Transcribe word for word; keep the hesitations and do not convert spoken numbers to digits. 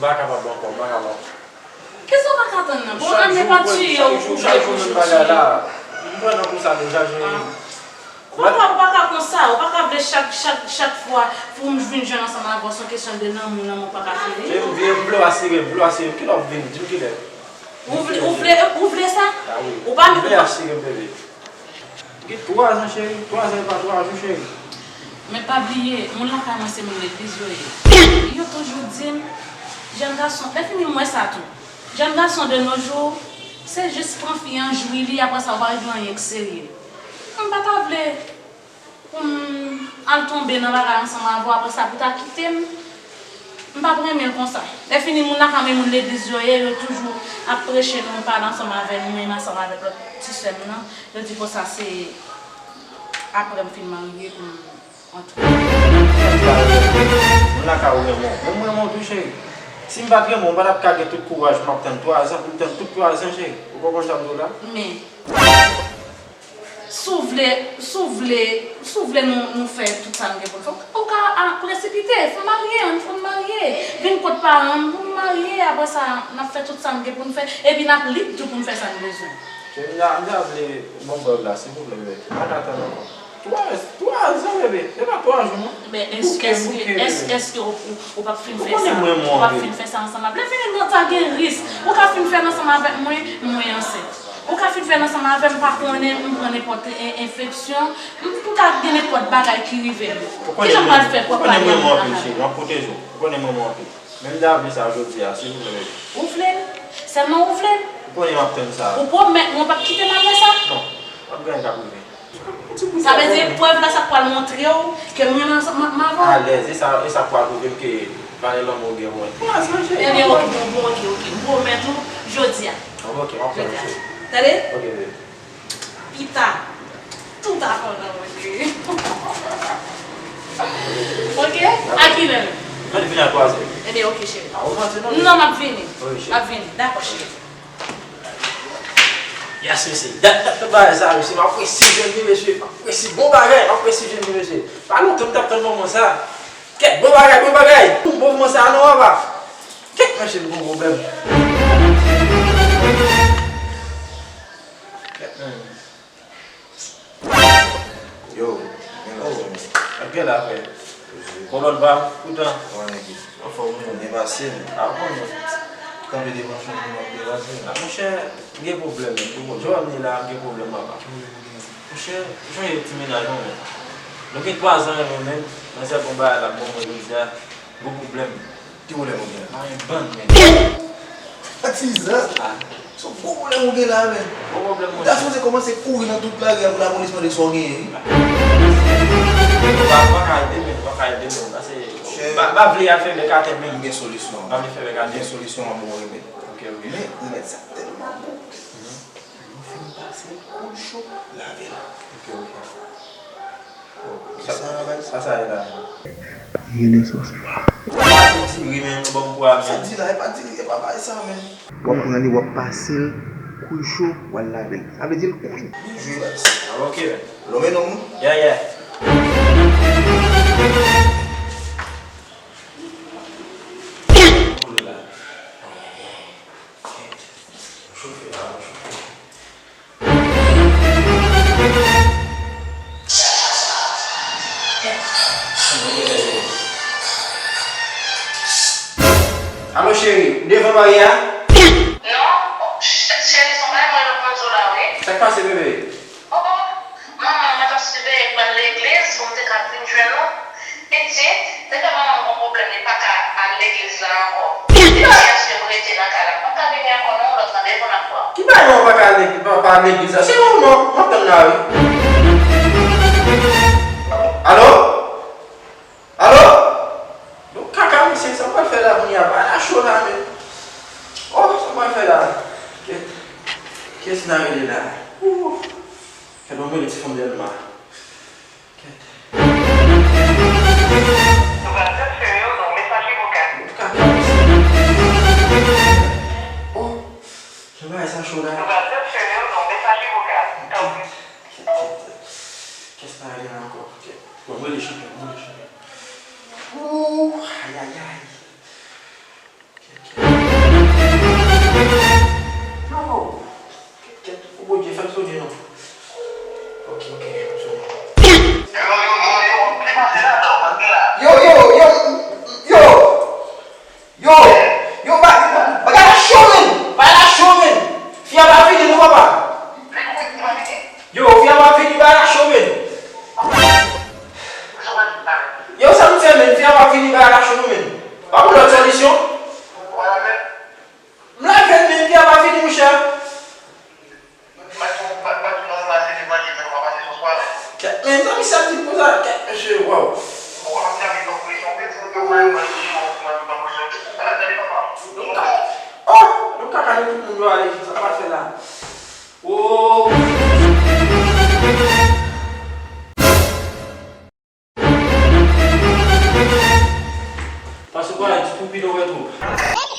Pa kapab ankò, m pa kapab. Kisa w pa ka tann nan? Bon, ann men pa tiye w pou de pou jou, cheri. M pran nan kou sa deja, cheri. Ah. Ou pa ka, ou pa ka konsa, ou pa ka vle chak, chak, chak fwa pou m vin jwenn ansanm avè w, se yon kesyon de lanmou, lanmou pa ka fini. Cheri, m vle, m vle w asire m, m vle w asire m. Kilè w ap vini? Di m kilè. Ou vle, ou vle, ou vle sa? Ah wi. Ou pa m vle asire m, bebe. Gen twa zan, cheri. Twa zan e pa twa jou, cheri. Men pa bliye, moun lakay mwen se moun legliz yo ye. Yo toujou di m, jèn gason, lè fini m wè sa tou. Jèn gason de nos jours, se jis pran fi an, jwi li, apre sa, ou pa regle anyen k serye. M pa ta vle pou m al tonbe nan bagay ansanm avè w, apre sa, pou ta kite m. M p ap renmen l konsa. Lè fini, moun lakay mwen, moun legliz yo ye, yo toujou ap preche nou, pale ansanm avè nou, menm ansanm avèk lòt ti sè m nan. Yo di konsa se apre m fin marye pou m antre. Moun lakay ou renmen w. Menm mwen renmen w tou, cheri. Si m pa t renmen w, m pa t ap ka gen tout kouraj pou m ap tann twa zan, pou m tann tout twa zan, cheri. Ou konprann sa m di w la? Men, Si w vle, si w vle, si w vle nou, nou fè tout sa n gen pou n fè, ou ka, a, presipite, fò n marye, ann, fò n marye. Vin kot paran m pou n marye, apre sa, n ap fè tout sa n gen pou n fè, epi n ap lib tou pou n fè sa n bezwen. Cheri, m ta, m ta vle ban m prèv la, silvouplè, bebe. M pa ka tann ankò. Twa, twa zan, bebe. Se pa twa jou, non. Men, èske, èske, èske, èske ou, ou, ou p ap fin fè sa? Ou konnen mwen, mwen, ou p ap fin fè sa ansanm avè m. Lè fini, nou ta gen risk. Ou ka fin fè l ansanm avèk mwen, mwen ansent. Ou ka fin fè l ansanm avè m, pa konnen, m pran nenpòt e-, enfeksyon, m, m ka gen nenpòt bagay ki rive m. Kijan m pral fè pou pa gen anpil, cheri, m ap pwoteje w. Ou konnen mwen renmen w anpil. Men m ta vle sa jodi a, silvouplè, bebe. Ou vle l? Sèlman ou vle l? Ou konnen m ap tann sa. Ou pwomèt mwen ou p ap kite m apre sa? Non, p ap gen anyen k ap rive. Sa vle di eprèv la, sa k pral montre w ke m renmen ansanm, m, m avè w? Alèz, e sa, e sa k pral pwouve m ke valè lanmou w gen pou mwen. Twa zan, cheri. Ebyen, oke, bon, bon, oke, oke. M pwomèt ou, jodi a. Bon, oke, m ap tann ou, cheri. Tande? Oke, bebe. Pita. Tout a kontan, mon cheri. Oke? A kilè menm? Mwen vini a twa zè. Ebyen, oke, cheri. A, ou manti non, non, m ap vini. Wi, cheri. M ap vini. Dakò, cheri. Yes, mesye. Dat, dat, dat bagay sa, mesye. M apresye jèn li, mesye. M apresye bon bagay. M apresye jèn li, mesye. Pa lontan m t ap tann moman sa. Kèt, bon bagay, bon bagay. Bon moman sa, non, papa. Kèt, mesye, m gon pwoblèm. Kèt, men. Yo, men la, zanmi. Ap gen la, frè. Kolòn pa m, poutan. Kòman nèg yo? Anfòm, wi. Byen pase m. A bon, non. Kanpe devan chanm pou m ap deraje. A, monchè, m gen pwoblèm, men. Pou jan m ye la, m gen pwoblèm, papa. Monchè, ou sonje ti mennaj mwen, men. Nou gen twa zan, men, men. Manzè gon bagay la, bon, mwen, jodi a, gwo pwoblèm. Ki pwoblèm ou gen la? Pa gen bann, men. Patizan! Ah. Se yon gwo pwoblèm ou gen la, men. Gwo pwoblèm, monchè. Ou ta sipoze kòmanse kouri nan tout lari a pou lapolis mande sa w genyen, wi. Ou pa, ou pa ka ede, men. Ou pa ka ede, men. Pase, m pa, m pa vle al fè bèk atè, men. M gen solisyon. M pa vle fè bèk atè. M gen solisyon an, bon, remèd. Ok, ok. Men, remèd sa tèlman bon. Lè w fin pase koul cho, lave l. Ok, ok. Sa, sa, sa, sa ye la? Rele sòswa. Ou pa di ri, men, ou ban m pwa, men. Sa di la, e pa di ri, e pa bay sa, men. W ap pran li, w ap pase l, koul cho, w al lave l. Sa vle di l kwi. Byen jwe, baz. Ah, ok, men. Lonmen non, moun. Yeah, yeah. Chofe la, chofe. Alo, cheri, ou devan maryaj la? Non, cheri, se yon bagay mwen nan pran zo la, wi. Sa k pase, bebe? Oh, manman mwen t ap siveye m al legliz pou m te ka vin jwenn ou. Pitit, depi manman m gon pwoblèm, li pa ka al legliz la ankò. Depi yè swa m rete nan kay la, m p ap ka vini ankò non, lòt randevou n ap pran. Ki bagay manman pa ka al legliz, pa, pa al legliz la? Se manman, m ap tann la, wi. Alo? Alo? Bon, kaka, mesye, sa m pral fè la kounye a? Bagay la cho la, men. Oh, sa m pral fè la? Kèt. Kiyès m ta rele la? Ooh. Kèt, ban m rele ti fanm Dèlma. Kèt. Nou pral transfere w nan yon mesaje vokal. Kaka, mesye. Oh, jan bagay sa cho la. Nou pral transfere w nan yon mesaje vokal. Tanpri. Kèt, kèt, kèt. Kiyès m ta rele la ankò? Kèt. Bon, m rele chanpyon, m rele chanpyon. Ooh, ayayay. Kèt, Men, fi a pa fini bay atache non, men. Pa pou lòt solisyon. M lage l, men, fi a pa fini, monchè. Kèt, men, sa misye ap di konsa, kèt, mesye, waw. Nou ka, oh, nou ka kale tout moun yo ale, sa pa fè la. Oh. Pase pa la, ti tou pito wè twòp.